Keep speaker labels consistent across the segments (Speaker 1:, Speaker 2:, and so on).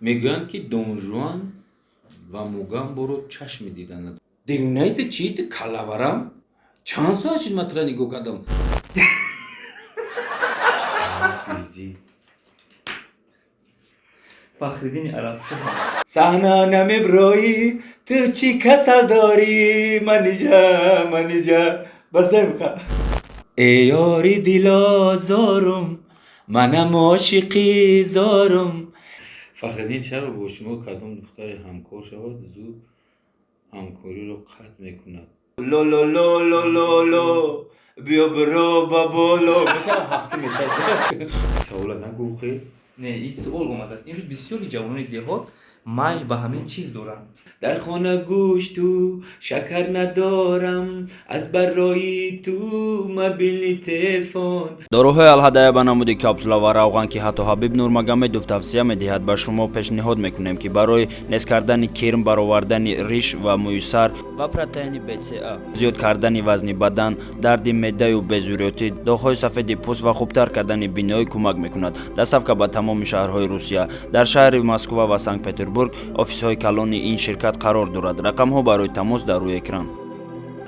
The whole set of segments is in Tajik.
Speaker 1: Мегӯянд, ки Дон Жуан ва Мугамборо чашми дида надошт. Девонаи ту чӣ, ту каллабарам? Чанд соат шуд, ман тура нигоҳ кардам.
Speaker 2: Фахриддини Арабшоҳ.
Speaker 1: Саҳна намеброӣ, ту чӣ касал дорӣ? Манижа, Манижа, басемха. Эй ёри дилозорум, манам ошиқи зорум. Фахриддин, чаро бо шумо кадом духтаре ҳамкор шавад, зуд ҳамкориро қатъ мекунад? Ло ло ло ло ло ло, биё биро ба боло. Мешава ҳафтум этаж. Савола нагӯ хе.
Speaker 2: Не, ин суол омадааст. Имрӯз бисёри ҷавонони деҳот майл ба ҳамин чиз доранд.
Speaker 1: Дар хона гӯшту шакар надорам, аз барои ту мобилни телефон.
Speaker 3: Доруҳои Алҳадая ба намуди капсула ва равған, ки ҳатто Ҳабиб Нурмагомедов тавсия медиҳад, ба шумо пешниҳод мекунем, ки барои нест кардани кирм, баровардани риш ва мӯи сар ва протеини БЦА, зиёд кардани вазни бадан, дарди меъдаю безурётӣ, доғҳои сафеди пӯст ва хубтар кардани биноӣ кӯмак мекунад. Доставка ба тамоми шаҳрҳои Русия. Дар шаҳри Москва ва Санкт-Петербург офисҳои калони ин ширкат қарор дорад. Рақамҳо барои тамос дар рӯи экран.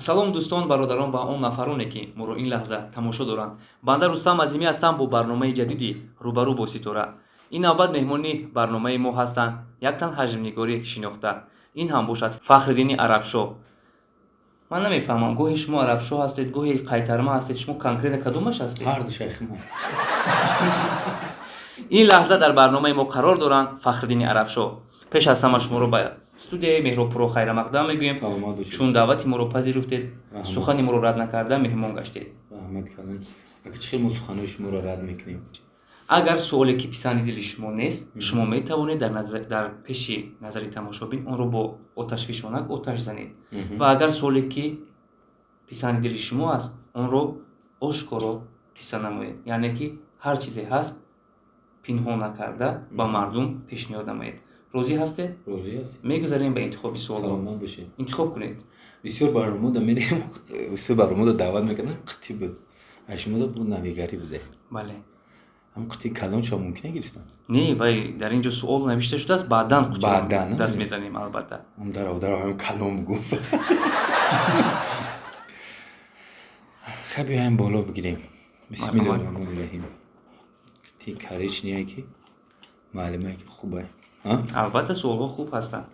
Speaker 2: Салом, дӯстон, бародарон ва он нафароне, ки моро ин лаҳза тамошо доранд. Банда Рустам Азимӣ ҳастам бо барномаи ҷадиди «Рӯбарӯ бо ситора». Ин навбат меҳмони барномаи мо ҳастанд як тан ҳаҷмнигори шинохта, ин ҳам бошад Фахриддини Арабшоҳ. Ман намефаҳмам, гоҳе шумо Арабшоҳ ҳастед, гоҳе Қайтарма ҳастед. Шумо конкретно кадомаш ҳастед?
Speaker 1: Ҳар ду шайхи мо.
Speaker 2: Ин лаҳза дар барномаи мо қарор доранд Фахриддини Арабшоҳ. Пеш аз ҳама шуморо ба студияи Меҳробпуро хайрамақдам мегӯем.
Speaker 1: Саломат бошед.
Speaker 2: Чун даъвати моро пазируфтед,
Speaker 1: Раҳмат.
Speaker 2: сухани моро рад накарда меҳмон гаштед.
Speaker 1: Раҳмат кардам. Ака, чӣ хел мо суханои шуморо рад мекунем?
Speaker 2: Агар суоле ки писанди дили шумо нест, шумо метавонед дар пеши назари тамошобин онро бо оташфишонак оташ занед ва агар суоле ки писанди дили шумо аст, онро ошкоро қисса намоед, яъне ки ҳар чизе ҳаст, пинҳон накарда ба мардум пешниҳод намоед. Розӣ ҳастед?
Speaker 1: Розӣ ҳастем.
Speaker 2: Мегузарем ба интихоби суолҳо.
Speaker 1: Саломат бошед.
Speaker 2: Интихоб кунед.
Speaker 1: Бисёр барномада мерем, бисёр барномада даъват мекардам, қитӣ буд. А шумода бу навигарӣ буде.
Speaker 2: Бале.
Speaker 1: Ҳам қитии калонша мумкин гирифтан?
Speaker 2: Не, вай дар ин ҷо суол навишта шудааст, баъдан қутиро
Speaker 1: Баъдан, а?
Speaker 2: даст мезанем, албатта.
Speaker 1: Ҳам дарав ҳам калон бугум. Хай, биёем боло бигирем. Бисмиллоҳи раҳмони раҳим. Қитии коричневая, ки маълуме, ки хубе.
Speaker 2: Албатта, суолҳо хуб ҳастанд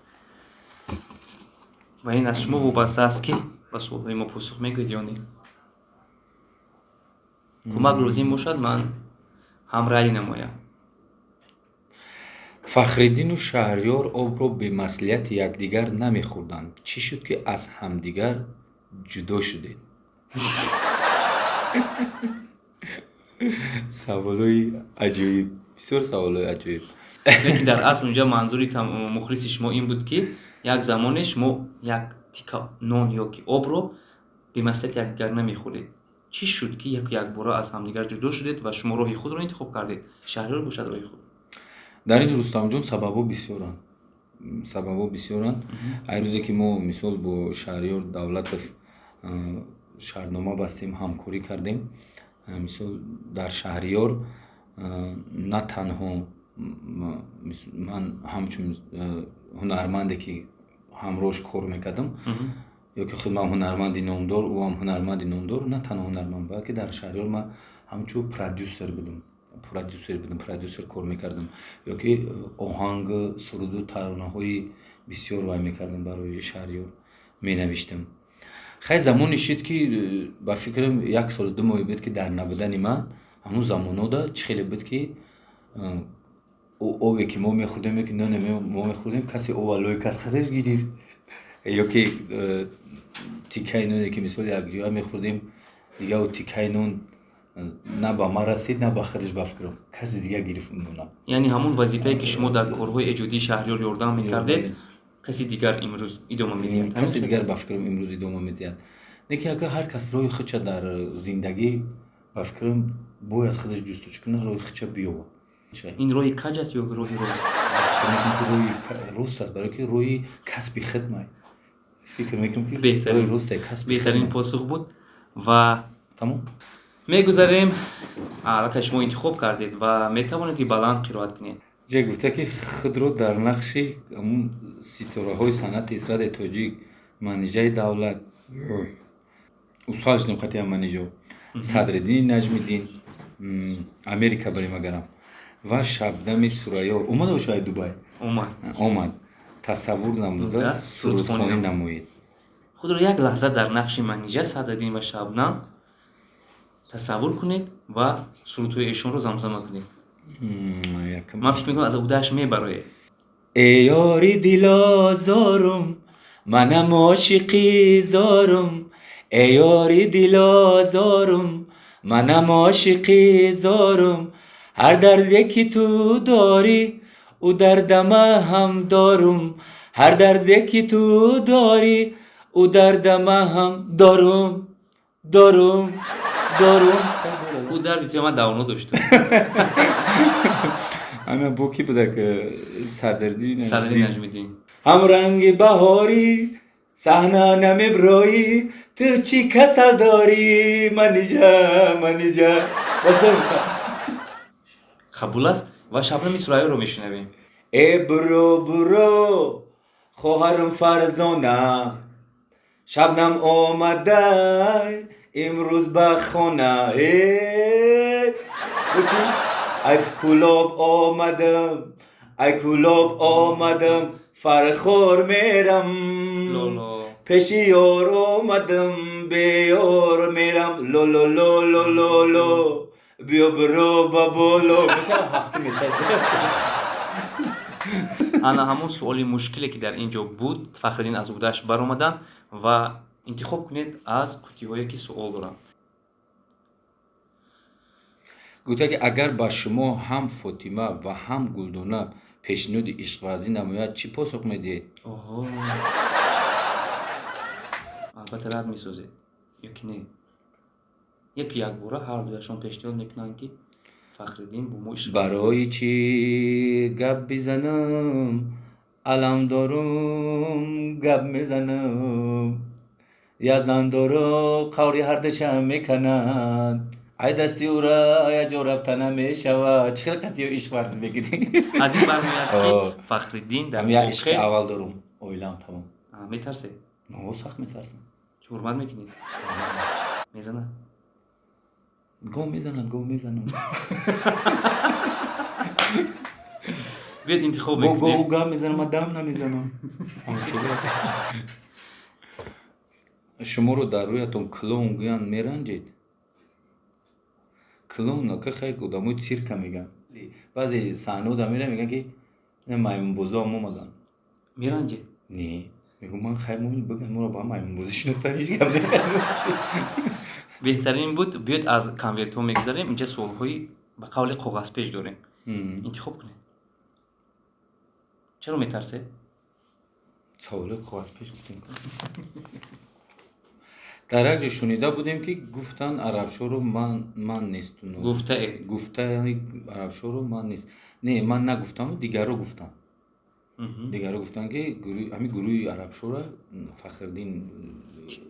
Speaker 2: ва ин аз шумо вобаста аст, ки ба суолҳои мо посух мегӯед ё не. Кӯмак лозим бошад, ман ҳамраҳӣ намоям.
Speaker 1: Фахриддину Шаҳриёр обро бемаслиҳати якдигар намехӯрданд. Чӣ шуд, ки аз ҳамдигар ҷудо шудед? Саволҳои аҷоиб, бисёр саволҳои аҷоиб.
Speaker 2: Лекин дар асл унҷа манзури мухлиси шумо ин буд, ки як замоне шумо як тика нон ё ки обро бемаслиҳати якдигар намехӯрдед. Чӣ шуд, ки яку якбора аз ҳамдигар ҷудо шудед ва шумо роҳи худро интихоб кардед, Шаҳриёр бошад роҳи худ?
Speaker 1: Дар ин, Рустамҷон, сабабҳо бисёранд, сабабҳо бисёранд. Ай рӯзе ки мо, мисол, бо Шаҳриёр Давлатов шартнома бастем, ҳамкорӣ кардем, мисол, дар Шаҳриёр на танҳо ман ҳамчун ҳунарманде, ки ҳамроҳш кор мекардам, ё ки худ ман ҳунарманди номдор, ӯ ҳам ҳунарманди номдор, на танҳо ҳунарманд, балки дар Шаҳриёр ман ҳамчун продюсер будам, продюсер кор мекардам ё ки оҳанг, суруду таронаҳои бисёр вай мекардам, барои Шаҳриёр менавиштам. Хай, замоне шид, ки ба фикрам, як солу 2 моҳе буд, ки дар набудани ман, ҳамун замонода чӣ хеле буд, ки обе ки мо мехӯрдем ё ки ноне мо мехӯрдем, касе ова лои кас худаш гирифт ё ки тикаи ноне, ки мисол якҷоя мехӯрдем, дига ӯ тикаи нон на ба ман расид, на ба худаш. Ба фикрам, каси дига гирифт нона.
Speaker 2: Яъне ҳамон вазифае, ки шумо дар корҳои эҷодии Шаҳриёр ёрдам мекардед, каси дигар имрӯз идома медиҳад?
Speaker 1: Каси дигар, ба фикрам, имрӯз идома медиҳад. Не ки агар ҳар кас роҳи худша дар зиндагӣ, ба фикрам, бояд худаш ҷустуҷӯ кунад, роҳи худша биёбад.
Speaker 2: Ин роҳи каҷ аст ё роҳи рост?
Speaker 1: Фикр мекунам, ки роҳи рост аст, барое ки роҳи касби хидмай. Фикр мекунам, ки роҳи росте, касби
Speaker 2: Беҳтарин
Speaker 1: хидмат.
Speaker 2: посух буд ва
Speaker 1: Тамом.
Speaker 2: мегузарем. Аллакай шумо интихоб кардед ва метавонед, ки баланд қироат кунед.
Speaker 1: Ҷа гуфта, ки худро дар нақши ҳамун ситораҳои санъати эстрадаи тоҷик Манижаи Давлат, усал шудем қатъиян, Манижо, Садриддини Наҷмиддин, Америка барем агарам, ва Шабнами Сурайё омада бошад ай Дубай.
Speaker 2: Омад.
Speaker 1: Омад, тасаввур намуда, сурудхонӣ намоед.
Speaker 2: Худро як лаҳза дар нақши Манижа, Садриддин ва Шабнам тасаввур кунед ва сурудҳои эшонро замзама кунед. Ман фикр мекунам, аз уҳдааш мебароед.
Speaker 1: Э ёри дилозорум, манам ошиқи зорум, э ёри дилозорум, манам ошиқи зорум, ҳар дарде ки ту дорӣ, ӯ дардама ҳам дорум, ҳар дарде ки ту дорӣ, ӯ дардама ҳам дорум, дорум, дорум.
Speaker 2: Ӯ дарди туя ман давно доштам.
Speaker 1: Ана бо ки будак, Садриддин?
Speaker 2: Садриддин Наҷмиддин.
Speaker 1: Ҳамранги баҳорӣ, саҳна намеброӣ, ту чӣ касал дорӣ, Манижа, Манижа?
Speaker 2: Қабул аст. Ва Шабнами Сурайёро мешунавем.
Speaker 1: Э буро, буро, хоҳарам Фарзона, Шабнам омадай имрӯз ба хона. Э чӣ, ай Кӯлоб омадам, ай Кӯлоб омадам, Фархор мерам, пеши ёр омадам, беёр мерам, лолололололо, биё биро ба боло. Мешава ҳафтум этаж.
Speaker 2: Ана ҳамон суоли мушкиле, ки дар ин ҷо буд, Фахриддин аз уҳдааш баромаданд. Ва интихоб кунед аз қуттиҳое, ки суол доранд.
Speaker 1: Гуфта, ки агар ба шумо ҳам Фотима ва ҳам Гулдона пешниҳоди ишқварзӣ намояд, чӣ посух медиҳед?
Speaker 2: Оҳо, албатта рад месозед ё ки не? Яки якбора ҳар дуяшон пешниҳод мекунанд, ки Фахриддин бо мо ишқ.
Speaker 1: Барои чӣ гап бизанам, алам дорум, гап мезанам, як зан дорум, қаври ҳардуша меканад, ай дасти ӯра як ҷо рафта намешавад. Чӣ хел қатъиё ишқ варзӣ мекунӣ?
Speaker 2: Аз ин бармеояд, ки Фахриддин дар
Speaker 1: як ишқи аввал дорум, оилаам тамом.
Speaker 2: Метарсед?
Speaker 1: Но, сахт метарсам.
Speaker 2: Чӣ, ҳурмат мекунед? Мезанад?
Speaker 1: Гоҳ мезанад, гоҳ мезанам.
Speaker 2: Биёед, интихоб
Speaker 1: гоҳ
Speaker 2: мекунем.
Speaker 1: Ӯ гап мезанам, ман дам намезанам. Шуморо дар рӯятон клоун гӯянд, меранҷед? Клоун ака, хай, одамои цирка мегӯянд. Баъзе саҳнаҳо мера, мегӯянд, ки маймунбозоам омаданд.
Speaker 2: Меранҷед?
Speaker 1: Не, мегӯм, ман хай, мо бигӯянд, моро ба маймунбозӣ шинохтан, ҳеҷ гап не.
Speaker 2: Беҳтарин буд. Биёед, аз конвертҳо мегузарем. Инҷа суолҳои ба қавли коғазпеч дорем, интихоб кунед. Чаро метарсед?
Speaker 1: Саволи коғазпеч гуфтем. Дар як ҷо шунида будем, ки гуфтанд Арабшоро ман несту.
Speaker 2: Гуфтаед.
Speaker 1: Гуфта Арабшоро ман нест. Не, ман нагуфтаму, дигарро гуфтам. Дигарро гуфтанд, ки ҳамин гурӯҳи Арабшора Фахриддин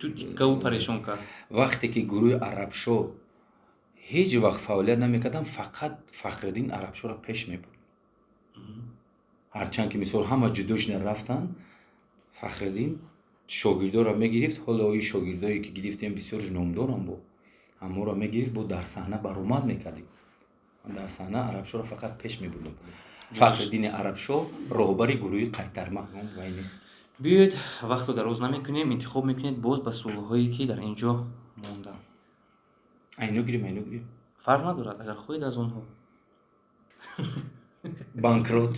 Speaker 2: ту тиккаву парешон кард.
Speaker 1: Вақте ки гурӯҳи Арабшо ҳеҷ вақт фаъолият намекарданд, фақат Фахриддин Арабшоро пеш мебурд. Ҳарчанд ки мисол ҳама ҷудо шуда рафтанд, Фахриддин шогирдоро мегирифт. Ҳоло ин шогирдое, ки гирифтем, бисёрш номдорам, бо ҳаморо мегирифт, бо дар саҳна баромад мекардем. Дар саҳна Арабшоро фақат пеш мебурдам. Фахриддини Арабшо, роҳбари гурӯҳи Қайтарма, вай нест.
Speaker 2: Биёед, вақтро дароз намекунем, интихоб мекунед боз ба суолҳое, ки дар ин ҷо монданд.
Speaker 1: Айно гирем, айно гирем.
Speaker 2: Фарқ надорад, агар хоҳед, аз онҳо.
Speaker 1: Банкрот,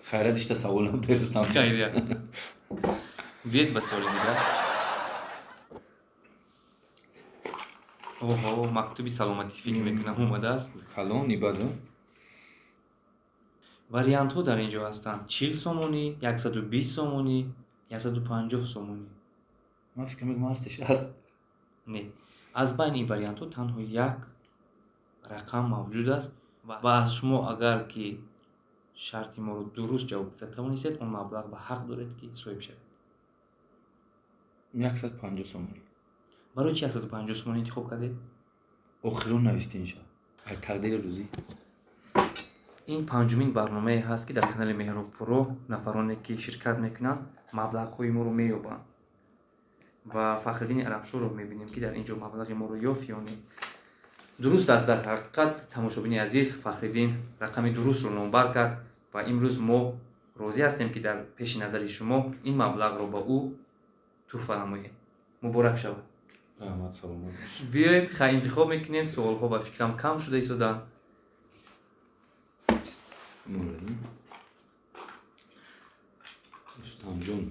Speaker 1: хайрат, ишта савол набудерустам.
Speaker 2: Хайрият. Биёед ба суоли дигар. Оҳо, мактуби саломатӣ, фикр мекунам, омадааст.
Speaker 1: Калон ибаду.
Speaker 2: Вариантҳо дар ин ҷо ҳастанд: 40 сомонӣ, 120 сомонӣ, 150 сомонӣ.
Speaker 1: Ман фикр мекунам, ҳастеш ҳаст.
Speaker 2: Не, аз байни ин вариантҳо танҳо як рақам мавҷуд аст ва аз шумо агар ки шарти моро дуруст ҷавоб гуфта тавонистед, он маблағ ба ҳақ доред, ки соҳиб шавед.
Speaker 1: 150 сомонӣ.
Speaker 2: Барои чи 150 сомонӣ интихоб кардед?
Speaker 1: Охирон навистинша, ай тақдири рӯзӣ.
Speaker 2: Ин панҷумин барномае ҳаст, ки дар канали Меҳроб Про нафароне, ки ширкат мекунанд, маблағҳои моро меёбанд. Ва Фахриддини Арабшоҳро мебинем, ки дар ин ҷо маблағи моро ёфт ё не. Дуруст аст, дар ҳақиқат, тамошобини азиз, Фахриддин рақами дурустро номбар кард ва имрӯз мо розӣ ҳастем, ки дар пеши назари шумо ин маблағро ба ӯ тӯҳфа намоем. Муборак шавад.
Speaker 1: Раҳмат, саломат бош.
Speaker 2: Биёед, хай, интихоб мекунем. Суолҳо ба фикрам кам шуда истоданд.
Speaker 1: Мураим. Рустамҷон,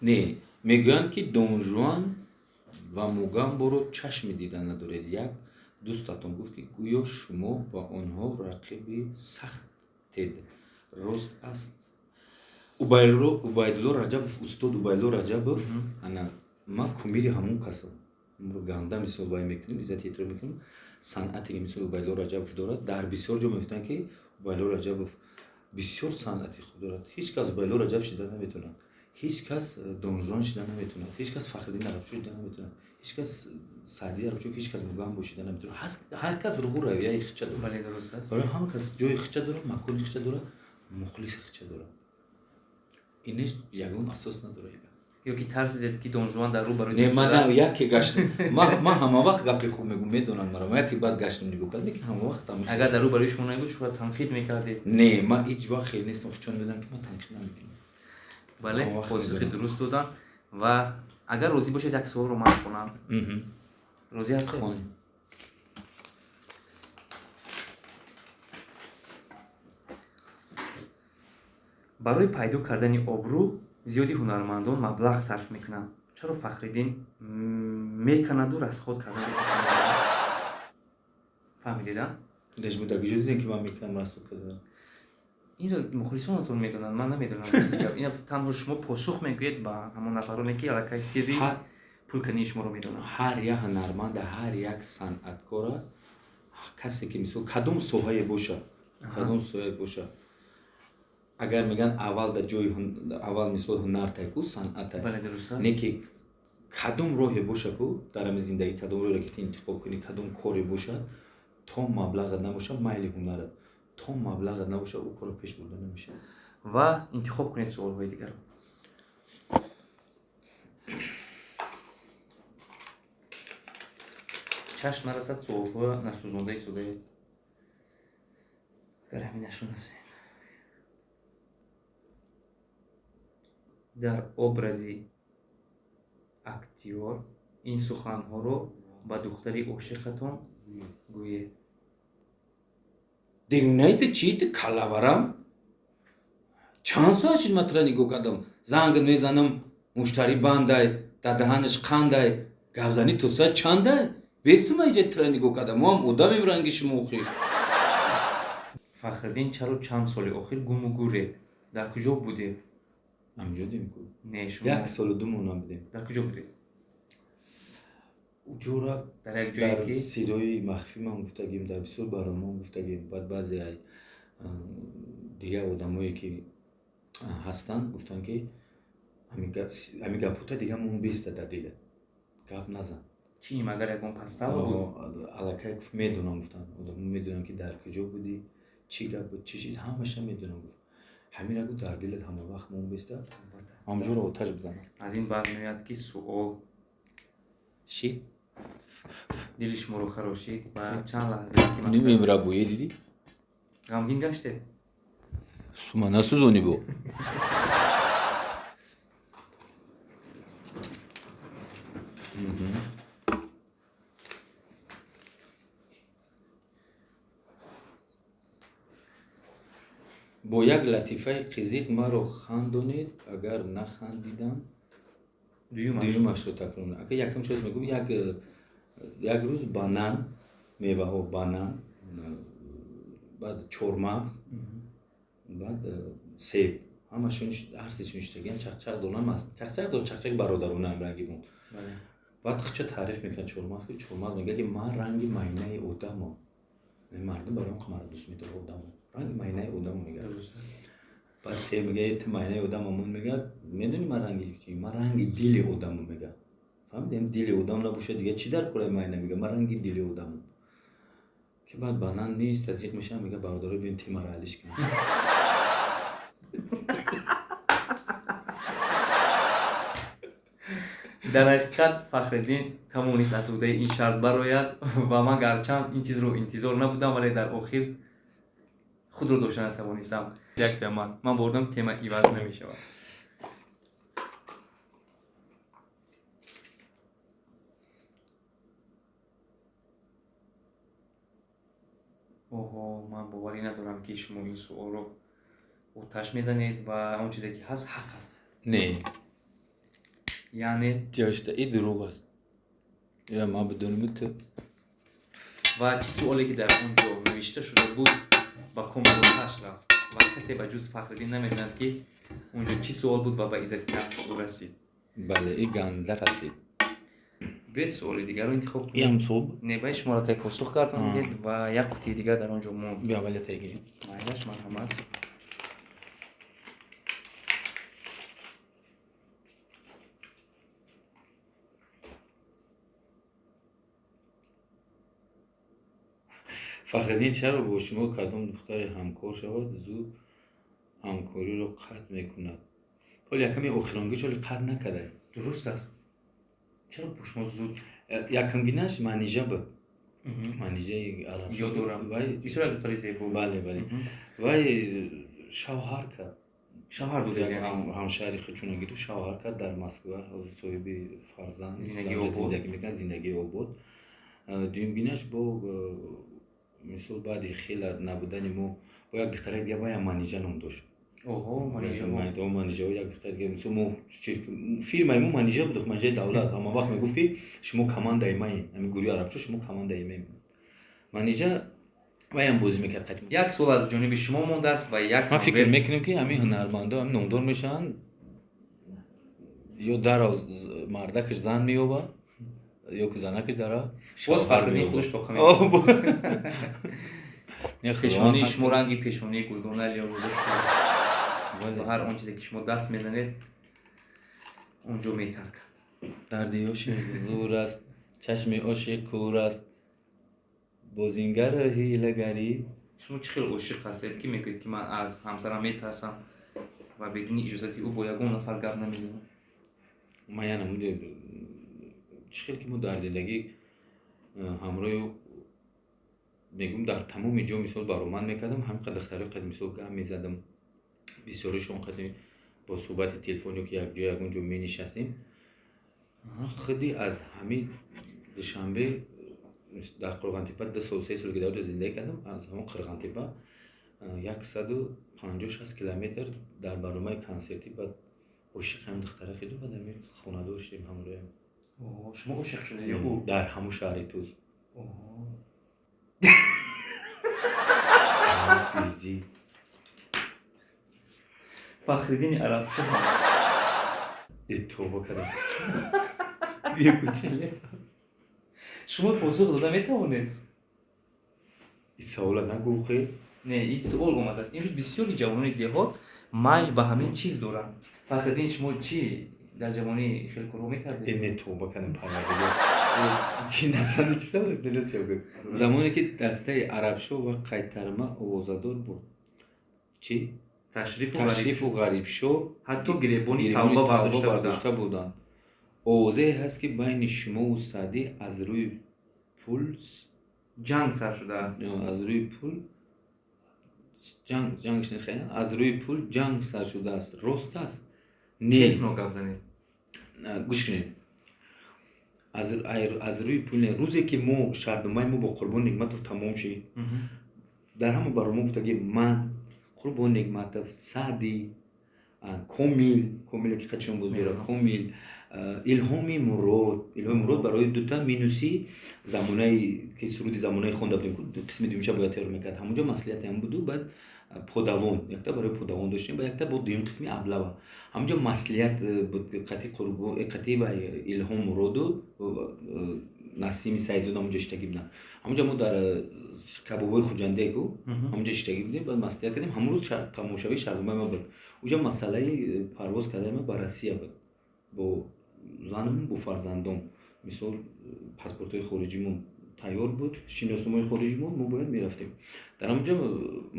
Speaker 1: не, мегӯянд, ки Донжуан ва Мугамборо чашми дида надоред. Як дӯстатон гуфт, ки гӯё шумо ба онҳо рақиби сахтед, рост аст? Убайдулло Раҷабов, устод Убайдулло Раҷабов, ана ман кумири ҳамон касам. Ганда мисол бай мекунем, иззати эҳтиром мекунем. Санъате ки мисол Убайдулло Раҷабов дорад, дар бисёр ҷо мегуфтанд, ки Убайдулло Раҷабов бисёр санъати хуб дорад, ҳеҷ кас Убайдулло Раҷаб шида наметавонад, ҳеҷ кас Донжуан шида наметавонад, ҳеҷ кас Фахриддин Арабшоҳ шида наметавонад, ҳеҷ кас Саъдии Арабшоҳ, ҳеҷ кас Мугамбо шида наметавонад. Ҳар кас рӯҳу равияи хича дорад.
Speaker 2: Бале, дуруст аст.
Speaker 1: Барои ҳама кас ҷои хича дорад, макони хича дорад, мухлиси хича дорад. Инеш ягон асос надорад.
Speaker 2: Ё ки тарсидед, ки Донжуан дар рӯ барои
Speaker 1: Не, ман яке гаштам, ман ҳама вақт гапи хуб мегӯм, медонанд маро. Ман яке баъд гаштам, нигоҳ кардам, ки ҳама вақт
Speaker 2: Агар дар рӯ барои шумо набуд, шояд танқид мекардед.
Speaker 1: Не, ман ҳеҷ вақт хел нестам, чун медонам, ки ман танқид намекунам.
Speaker 2: Бале, посухи дуруст додам. Ва агар розӣ бошед, як суолро ман хонам. Розӣ ҳастед?
Speaker 1: Хонед.
Speaker 2: Барои пайдо кардани обрӯ зиёди ҳунармандон маблағ сарф мекунанд. Чаро Фахриддин меканаду расход карданро? Фаҳмидед, а?
Speaker 1: Лешбудаги ҷо дидем, ки ман мекунам расход кардан?
Speaker 2: Инро мухлисонатон медонанд, ман намедонам. Ина танҳо шумо посух мегӯед ба ҳамон нафароне, ки аллакай сирри пулкании шуморо медонанд.
Speaker 1: Ҳар як ҳунарманда, ҳар як санъаткора, касе ки мисол кадом соҳае бошад, кадом соҳае бошад, агар мегӯянд, аввал дар ҷои аввал мисол ҳунартай ку, санъатай, не ки кадом роҳе боша ку дар ҳамин зиндагӣ, кадом роҳе ки ту интихоб кунӣ, кадом коре бошад, то маблағат набошад, майли ҳунарат, то маблағат набошад, ӯ корро пеш бурда намешавад.
Speaker 2: Ва интихоб кунед суолҳои дигарро. Чашм нарасад, суолҳо насӯзонда истодаед. Агар ҳаминашро насӯед. Дар образи актёр ин суханҳоро ба духтари ошиқатон гӯед.
Speaker 1: Девонаи ту чӣ, ту каллаварам? Чанд соат шуд, ман тура нигоҳ кардам. Занг мезанам, муштарӣ бандай, дар даҳанаш қандай, гапзанӣ то соат чандай бесту. Ман иҷа тура нигоҳ кардам. Мо ҳам одамем ранги шумо охир.
Speaker 2: Фахриддин, чаро чанд соли охир гуму гуред? Дар куҷо будед?
Speaker 1: Ҳамҷо дем ку.
Speaker 2: Не, шумо
Speaker 1: Як солу 2 моҳ набудем.
Speaker 2: Дар куҷо будед?
Speaker 1: Уҷора.
Speaker 2: Дар як ҷое
Speaker 1: Дар
Speaker 2: ки
Speaker 1: сирои махфӣ ман гуфтагим, дар бисёр барномаам гуфтагим. Баъд баъзе дигар одамое ки ҳастанд, гуфтанд, ки ҳамин гапҳота дигар мон беста, дар дила гап назан.
Speaker 2: Чӣ, магар ягон пастава буд?
Speaker 1: Аллакай гуфт, медонам, гуфтанд, одамо медонам, ки дар куҷо будӣ, чӣ гап буд, чӣ чиз, ҳамаша медонам, гуфт. Ҳамина гуфт, дар дилат ҳама вақт мон беста, ҳамҷоро оташ бизанам.
Speaker 2: Аз ин бармеояд, ки суол
Speaker 1: шид.
Speaker 2: Дили шуморо харошид ва чанд лаҳзае ки
Speaker 1: Нимемрабӯе дидӣ?
Speaker 2: Ғамгин гаштед.
Speaker 1: Сума насӯзонӣ бо. Бо як латифаи қизиқ маро хандонед, агар нахандидам, дуюмашро такрор. Ака, якум чиз мегӯм. Як рӯз банан, меваҳо, банан, баъд чормағз, баъд себ, ҳамашон ҳар сешон иштагиан, чақчақ донам аст, чақчақ дон, чақчақ бародаронаам ранги бун. Баъд хича таъриф мекунад чормағз, ки чормағз мегӯяд, ки ман ранги майнаи одамам, мардум барои он маро дӯст медорад, одамо ранги майнаи одамо мегӯяд. Баъд себ мегӯяд, ту майнаи одамамон, мегӯяд, медонӣ ман ранги чи? Ман ранги дили одамам, мегӯяд. Фаҳмидем, дили одам набошад, дигар чӣ дар кораи майна? Мегӯяд, ман ранги дили одамам. Ки баъд банан нест, тазиқ мешавам, мега бародаро биён темаро ҳаллиш кунем.
Speaker 2: Дар ҳақиқат Фахриддин тавонист аз ӯҳдаи ин шарт барояд ва ман гарчанд ин чизро интизор набудам, вале дар охир худро дошта натавонистам. Як тема ман бурдам, тема иваз намешавад. Оҳо, ман боварӣ надорам, ки шумо ин суолро оташ мезанед ва он чизе ки ҳаст ҳақ аст.
Speaker 1: Не.
Speaker 2: Яъне
Speaker 1: Ҷошта и дурӯғ аст. Ира ман бидоним ту.
Speaker 2: Ва чӣ суоле ки дар он ҷо навишта шуда буд ба коми оташ рафт ва касе ба ҷуз Фахриддин намедонад, ки он ҷо чӣ суол буд ва ба иззати нафси ӯ расид.
Speaker 1: Бале, и ганда расид.
Speaker 2: Биёед суоли дигарро интихоб кунем.
Speaker 1: Иам суол буд?
Speaker 2: Не, ба шумо аллакай посух гардонидед ва як қутии дигар дар он ҷо монд.
Speaker 1: Биё аввал ятае гирем.
Speaker 2: Майлаш, марҳамат.
Speaker 1: Фахриддин чаро бо шумо кадом духтаре ҳамкор шавад, зуд ҳамкориро қатъ мекунад? Ҳоли яками охиронгиш ҳоли қатъ накардай.
Speaker 2: Дуруст аст. Чаро бо шумо зуд?
Speaker 1: Якамгинаш Манижа буд. Манижаи араб.
Speaker 2: Ёд дорам.
Speaker 1: Вай
Speaker 2: бисёр як духтари зебо.
Speaker 1: Бале, бале. Вай шавҳар кард.
Speaker 2: Шавҳар додед яъне?
Speaker 1: Ҳамшаҳри худшонро гирифт, шавҳар кард дар Москва, ҳозир соҳиби фарзанд,
Speaker 2: Зиндагии обод.
Speaker 1: зиндагӣ мекунад, зиндагии обод. Дуюмгинаш бо мисол баъди хеле набудани мо бо як духтараи дига, ваям Манижа ном дошт.
Speaker 2: Оҳо, Манижа.
Speaker 1: Манижа, як духтари дига, мисол мо фирмаи мо Манижа буд, Манижаи давлат. Ҳама вақт мегуфт, ки шумо командаи маед, ҳамин гурӯҳи арабшо шумо командаи маед. Манижа ваям бозӣ мекард қатъи.
Speaker 2: Як суол аз ҷониби шумо мондааст ва як
Speaker 1: Ман фикр мекунем, ки ҳамин ҳунармандо ҳамин номдор мешаванд, ё дарав мардакаш зан меёбад, ё ки занакаш дарав
Speaker 2: боз Фахриддин худаш тоқа мекунад. Пешонии шумо ранги пешонии гулдона лиёруда шуда ва ҳар он чизе ки шумо даст мезанед он ҷо метаркад.
Speaker 1: Дарди ошиқ зур аст, чашми ошиқ кӯр аст, бозингару ҳилагарӣ.
Speaker 2: Шумо чӣ хел ошиқ ҳастед, ки мегӯед, ки ман аз ҳамсарам метарсам ва бидуни иҷозати ӯ бо ягон нафар гап намезанам?
Speaker 1: Ман я намуди чӣ хел ки мо дар зиндагӣ ҳамроҳи мегӯм, дар тамоми ҷо мисол баромад мекардам, ҳамин қадр духтарои қад мисол гап мезадам, бисёришон қадр бо суҳбати телефон ё ки якҷо ягон ҷо менишастем. Худи аз ҳамин Душанбе дар Қурғонтепа 2 сол 3 сол ки дар ҷо зиндагӣ кардам, аз ҳамон Қурғонтепа 150-60 километр дар барномаи консертӣ баъд ошиқ ҳамин духтара шудем, баъд ҳамин хонадор шудем ҳамроҳам.
Speaker 2: Шумо ошиқ шудед ё ӯ?
Speaker 1: Дар ҳамон шаҳри Туз.
Speaker 2: Фахриддини Арабшоҳ.
Speaker 1: Тавба кардам.
Speaker 2: Шумо посух дода метавонед?
Speaker 1: Ин савола нагӯ хе.
Speaker 2: Не, ин суол омадааст. Имрӯз бисёри ҷавонони деҳот майл ба ҳамин чиз доранд. Фахриддин, шумо чӣ дар ҷавонӣ хеле корҳо мекардед?
Speaker 1: Не, тавба кардам, парвардигор. Чӣ насани чӣ савол дилос ё гӯ. Замоне ки дастаи Арабшоҳ ва Қайтарма овозадор буд. Чӣ? Ташрифу Ғарибшоҳ
Speaker 2: ҳатто гиребони тавба
Speaker 1: бардошта буданд. Овозае ҳаст, ки байни шумову Саъдӣ аз рӯи пул
Speaker 2: ҷанг сар шудааст.
Speaker 1: Аз рӯи пул ҷанг, ҷангш нест, хай, аз рӯи пул ҷанг сар шудааст. Рост аст? Не.
Speaker 2: Честно гап занед.
Speaker 1: Гӯш кунед. Аз рӯи пул не. Рӯзе ки мо шартномаи мо бо Қурбон Нигматов тамом шид, дар ҳама барнома гуфтаги ман, Қурбон Нигматов, Саъдӣ, Комил, Комиле ки қачон боз дора, Комил, Илҳоми Мурод, Илҳоми Мурод барои дута минуси замонаи ки суруди замонаи хонда будем, қисми дуюмша бояд тайёр мекард. Ҳамонҷо маслиҳате ҳам буду, баъд подавон, якта барои подавон доштем, баъд якта бо дуюм қисми аблава. Ҳамонҷо маслиҳат буд қати Қурбон, қати ва Илҳом Муроду Насими Саидзода ҳамонҷо иштагӣ буданд. Ҳамонҷо мо дар кабобои Хуҷандае ку ҳамонҷо иштагӣ будем, баъд маслиҳат кардем. Ҳамон рӯз тамошавии шартномаи ма буд. Уҷа масъалаи парвоз кардани ма ба Россия буд. Бо занам, бо фарзандом. Мисол паспортҳои хориҷимон Тайёр буд шиносномаи хориҷимон, мо бояд мерафтем. Дар ҳамонҷа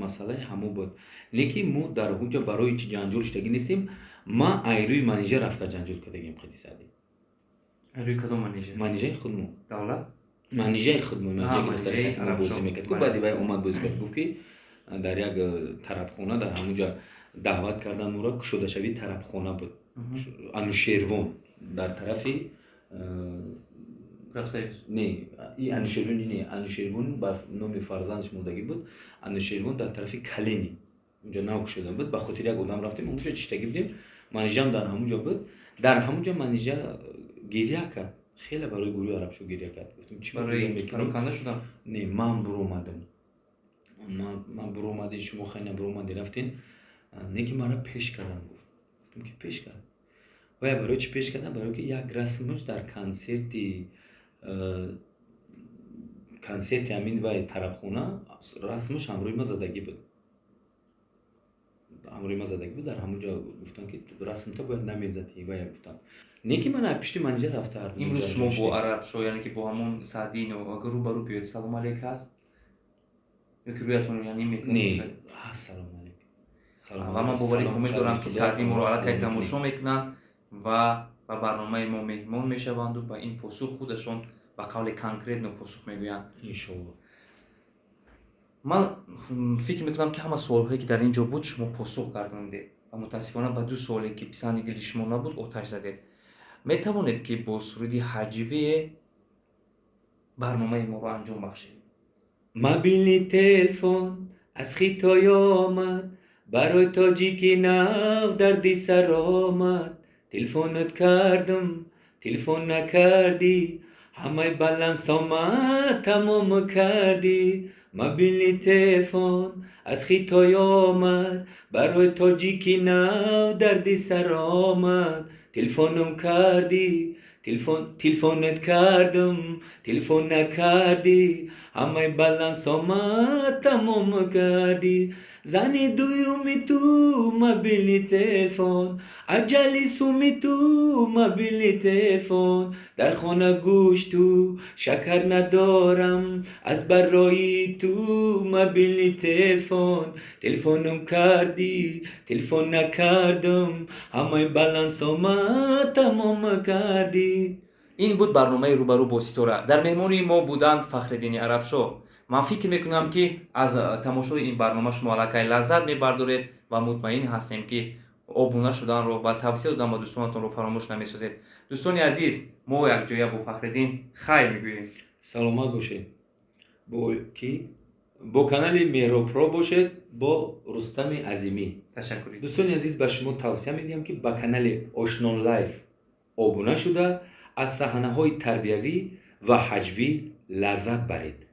Speaker 1: масъалаи ҳамо буд. Лекин мо дар ҳуҷа барои чи ҷанҷол шудагӣ нестем. Ман айрӯи Манижа рафта ҷанҷол кардагим қади Саъдӣ.
Speaker 2: Рӯи кадом Манижа?
Speaker 1: Манижаи худмо.
Speaker 2: Давлат?
Speaker 1: Манижаи худмо.
Speaker 2: Манижаи
Speaker 1: бозӣ мекард. Баъди вай омад, бозӣ кард, гуфт, ки дар як тарабхона, дар ҳамонҷа даъват кардан ӯро. Кушодашавии тарабхона буд, Анушервон, дар тарафи
Speaker 2: Профсоюз.
Speaker 1: Не, и Анушервон не, Анушервон ба номи фарзандаш мондагӣ буд. Анушервон дар тарафи Калини, унҷа нав кушода буд. Ба хотири як одам рафтем, ҳамонҷа чиштагӣ будем. Манижаам дар ҳамонҷо буд. Дар ҳамонҷа Манижа гиря кард хеле, барои гурӯҳи Арабшо гиря кард. Гуфтем, чӣ?
Speaker 2: Барои пароканда шудам?
Speaker 1: Не, ман буромадам, ман буромадем, шумо хайна буромади, рафтен. Не, ки мара пеш кардам, гуфт. Гуфтем, ки пеш кард вая. Барои чӣ пеш кардам? Барои ки як расмаш дар консерти ҳамин вай тарабхона расмаш ҳамроҳи ма задагӣ буд, ҳамроҳи ма задагӣ буд. Дар ҳамонҷо гуфтам, ки расмта бояд намезадӣ, вая гуфтам. Не, ки ман пишти Манижа рафта.
Speaker 2: Имрӯз шумо бо Арабшо, яъне ки бо ҳамон Саъдино, агар рӯбарӯ биёед, салом алейк ҳаст ё ки рӯятонро яъне
Speaker 1: мекунед? Не, салом алейк.
Speaker 2: Ва ман боварӣ комил дорам, ки Саъди моро аллакай тамошо мекунанд ва ба барномаи мо меҳмон мешаванду ба ин посух худашон ба қавли конкретно посух мегӯянд.
Speaker 1: Иншоалло.
Speaker 2: Ман фикр мекунам, ки ҳама суолҳое, ки дар ин ҷо буд, шумо посух гардонидед ва мутаассифона ба ду суоле, ки писанди дили шумо набуд, оташ задед. Метавонед, ки бо суруди ҳаҷвие барномаи моро анҷом бахшед?
Speaker 1: Мобильный телефон аз Хитой омад, барои тоҷики нав дарди сар омад. Телефонат кардам, телефон накардӣ, ҳамаи балансома тамом кардӣ. Мобильный телефон аз Хитой омад, барои тоҷики нав дарди сар омад. Телефонам кардӣ, телефон, телефонат кардам, телефон накардӣ, ҳамаи балансома тамом кардӣ. Зани дуюми ту мобильный телефон, аҷали суми ту мобильный телефон. Дар хона гӯшту шакар надорам аз барои ту мобильный телефон. Телефонам кардӣ, телефон накардам, ҳамаи балансома тамом кардӣ.
Speaker 2: Ин буд барномаи «Рӯбарӯ бо ситора». Дар меҳмонии мо буданд Фахриддини Арабшо. Ман фикр мекунам, ки аз тамошои ин барнома шумо аллакай лаззат мебардоред ва мутмаин ҳастем, ки обуна шуданро ва тавсия додан ба дӯстонатонро фаромӯш намесозед. Дӯстони азиз, мо якҷоя бо Фахриддин хайр мегӯем.
Speaker 1: Саломат бошед, бо ки бо канали Меҳропро бошед, бо Рустами Азимӣ.
Speaker 2: Ташаккур.
Speaker 1: Дӯстони азиз, ба шумо тавсия медиҳам, ки ба канали Ошнон Лайф обуна шуда, аз саҳнаҳои тарбиявӣ ва ҳаҷвӣ лаззат баред.